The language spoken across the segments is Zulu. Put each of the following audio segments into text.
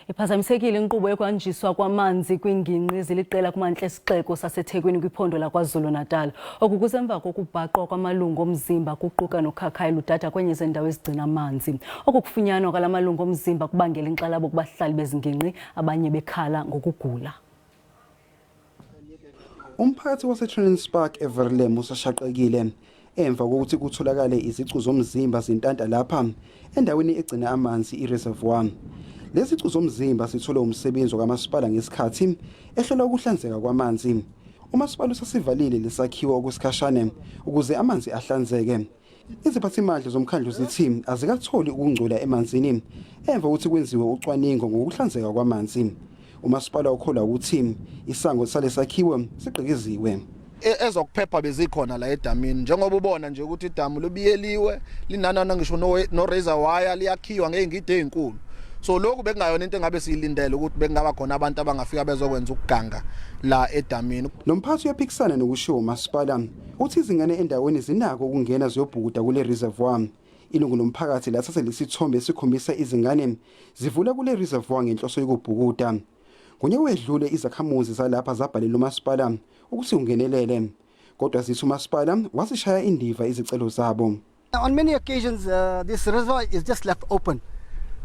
Iphazamisekile inkqubo yokuhanjiswa kwamanzi kwiingingqi eziliqela kumantla esixeko saseThekwini kwiphondo laKwaZulu-Natal. Oku kusemva kokubhaqwa kwamalungu omzimba kuquka nokhakhayi ludada kwenye zeendawo ezigcina amanzi. Oku kufunyanwa kwala malungu omzimba kubangela inkxalabo kubahlali bezingingqi, abanye bekhala ngokugula. Umphakathi waseTrenance Park eVerlem usashaqekile emva kokuthi kutholakale izicu zomzimba zintanta lapha endaweni egcina amanzi ireservoir. Lezi zicu zomzimba zitholwe umsebenzi wakamasipala ngesikhathi ehlola ukuhlanzeka kwamanzi. Umasipala usasivalile lesakhiwo okwesikhashana ukuze amanzi ahlanzeke. Iziphathimandla zomkhandlu zithi azikatholi ukungcola emanzini emva kokuthi kwenziwe ucwaningo ngokuhlanzeka kwamanzi. Umasipala ukholwa ukuthi isango salesakhiwo sigqekeziwe. Ezokuphepha bezikhona la edamini, njengoba ubona nje ukuthi idamu lubiyeliwe, linanana ngisho no razor wire, liyakhiwa ngey'ngidi ey'nkulu. So lokhu bekungayona into engabe siyilindele, ukuthi bekungaba khona abantu abangafika bezokwenza ukuganga la edamini. Lo mphathi uyaphikisana nokushiwo umasipala, uthi izingane endaweni zinako ukungena ziyobhukuda kule reservoir. Ilungu lomphakathi lathatha lesithombe esikhombisa izingane zivula kule reservoir ngenhloso yokubhukuda. Ngonyaka wedlule izakhamuzi zalapha zabhalela umasipala ukuthi ungenelele, kodwa zithi umasipala wasishaya indiva izicelo zabo. On many occasions, this reservoir is just left open.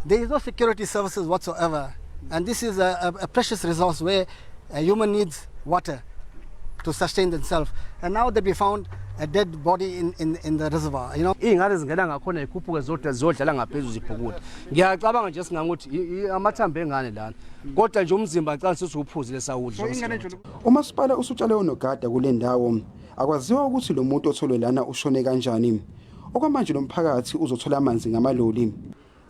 There is no security services whatsoever. And this is a precious resource where a human needs water to sustain themselves. And now that we found a dead body in the reservoir. Iy'ngane zingena ngakhona, yikhuphuke zodwa, ziyodlala ngaphezulu, zibhukude. Ngiyacabanga nje singangokuthi amathambo engane lana, kodwa nje umzimba ngicabanga sesiwuphuzile, sawudla. Umasipala usutshale onogada kule ndawo. Akwaziwa ukuthi lo muntu otholwe lana ushone kanjani. Okwamanje lo mphakathi uzothola amanzi ngamaloli.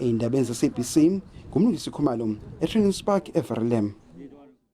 Ey'ndabeni ze-SABC, nguMlungisi Khumalo, eTrenance Park, eVerlem.